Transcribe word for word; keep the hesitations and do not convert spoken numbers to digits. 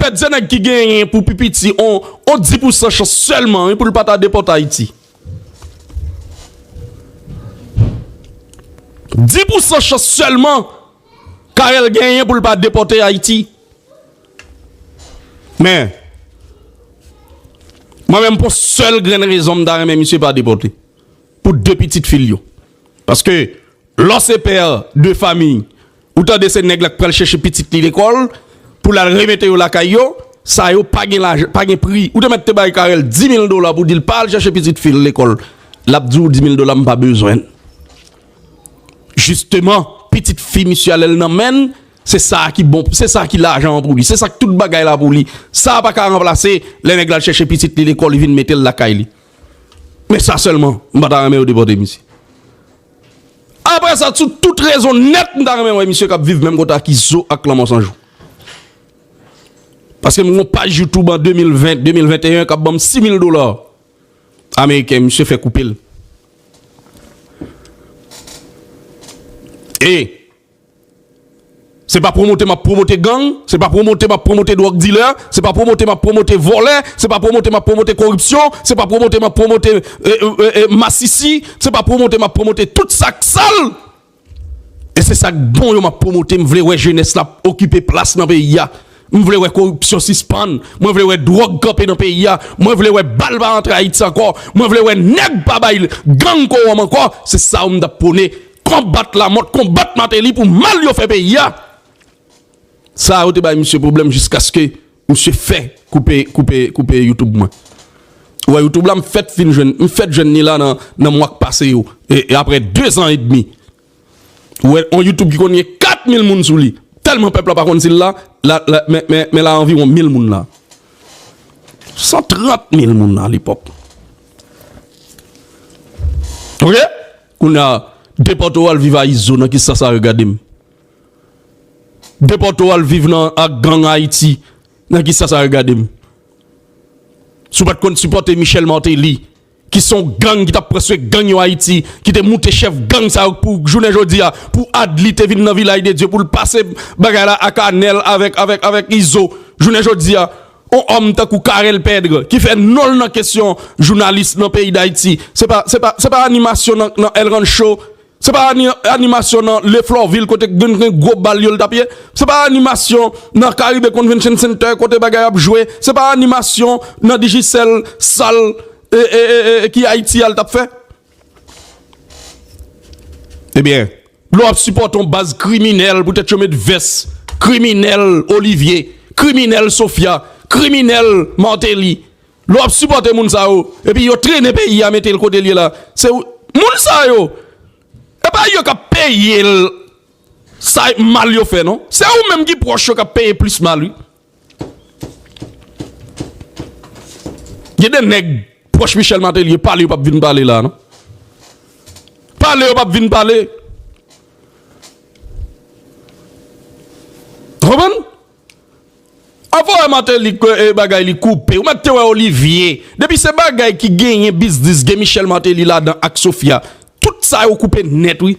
Pèdi nèg ki genyen pou pi piti on, on dis pousan chans sèlman, wi, pou l pa ta depòte Ayiti. Dis pousan chans sèlman Carel genyen pou l pa depòte Ayiti. Men, mwen menm, pou sèl grenn rezon, m ta renmen misye pa depòte. Pou de pitit fi l yo. Paske, lè w se pè de famiy, ou tande se nèg la k pral chèche pitit li lekòl, pou l al remete yo lakay yo, sa yo pa gen lajan, pa gen pri. Ou te mèt te bay Carel dis mil dola pou di l pa al chèche pitit fi l lekòl. L ap di w dis mil dola, m pa bezwen l. Jisteman, pitit fi misye a, lè l nan men l, se sa ki bon, se sa ki lajan an pou li, se sa k tout bagay la pou li. Sa a pa ka ranplase lè nèg la al chèche pitit li lekòl, li vin mete l lakay li. Men sa sèlman, m pa ta renmen yo depòte misye. Apre sa, sou tout rezon nèt, m ta renmen wè misye k ap viv menm kote ak Izo ak Lanmò San Jou. Paske m gen yon paj YouTube an de mil ven, de mil venteyen k ap ban m sis mil dola ameriken, misye fè koupe l. E se pa pwomote m ap pwomote gang, se pa pwomote m ap pwomote dwòg dilè, se pa pwomote m ap pwomote vòlè, se pa pwomote m ap pwomote koripsyon, se pa pwomote m ap pwomote, e, e, e, e, masisi, se pa pwomote m ap pwomote tout sa k sal. E se sa k bon yo m ap pwomote. M vle wè jenès la okipe plas nan peyi a. M vle wè koripsyon sispann. Mwen vle wè dwòg kanpe nan peyi a. Mwen vle wè bal pa antre Ayiti ankò. Mwen vle wè nèg pa bay gang kowòm ankò. Se sa yo m t ap pwone. Konbat Lamòt, konbat Martelly pou mal yo fè peyi a. Sa yo te bay misye pwoblèm jiskaske misye fè koupe, koupe, koupe YouTube mwen. Ou wè YouTube la, m fèk fin jwenn, m fèk jwenn li la nan, nan mwa k pase yo. E, e apre de zan edmi. Ou wè, on YouTube ki konn gen kat mil moun sou li. Tèlman pèp la pa konn si l la, la, la, men, men, men la anviwon mil moun la. San trant mil moun la alepòk. Oke? Kounye a, depòte w al viv a Izo, nan ki sans sa regade m? Depòte w al viv nan, ak gang Ayiti, nan ki sans sa regade m? Si w pa t konn sipòte Michel Martelly, ki se yon gang ki t ap pran swen gang yo Ayiti, ki te moute chèf gang sa yo pou jounen jodi a, pou Adly te vin nan Vilaj de Dye, pou l pase bagay la ak Anèl avèk, avèk, avèk Izo. Jounen jodi a, on òm tankou Carel Pedre, ki fè non l nan kesyon jounalis nan peyi Dayiti. Se pa, se pa, se pa animasyon nan, nan El Rancho, se pa ani-, animasyon nan Le Florville kote gen, gen gwo bal yo l t ap ye. Se pa animasyon nan Caribbean Convention Center kote bagay ap jwe. Se pa animasyon nan Digicel sal, e, e, e, e, ki Ayiti a l t ap fè. Ebyen, lè w ap sipòte yon baz kriminèl, poutèt yo met vès, kriminèl Olivier, kriminèl Sofia, kriminèl Martelly, lè w ap sipòte moun sa yo, epi yo trennen peyi a, mete l kote l ye la, se ou, moun sa yo, e pa yo k ap peye l sa mal yo fè, non. Se ou menm ki pwòch yo k ap peye plis mal, wi. Gen de nèg pwòch Michel Martelly, pale yo p ap vin pale la, non. Pale yo p ap vin pale. Konprann? Afè Martelly, ke, e, bagay li koupe. Ou mèt te wè Olivier. Depi se bagay ki genyen biznis, gen Michel Martelly ladan ak Sofia. Tout sa yo koupe nèt, wi.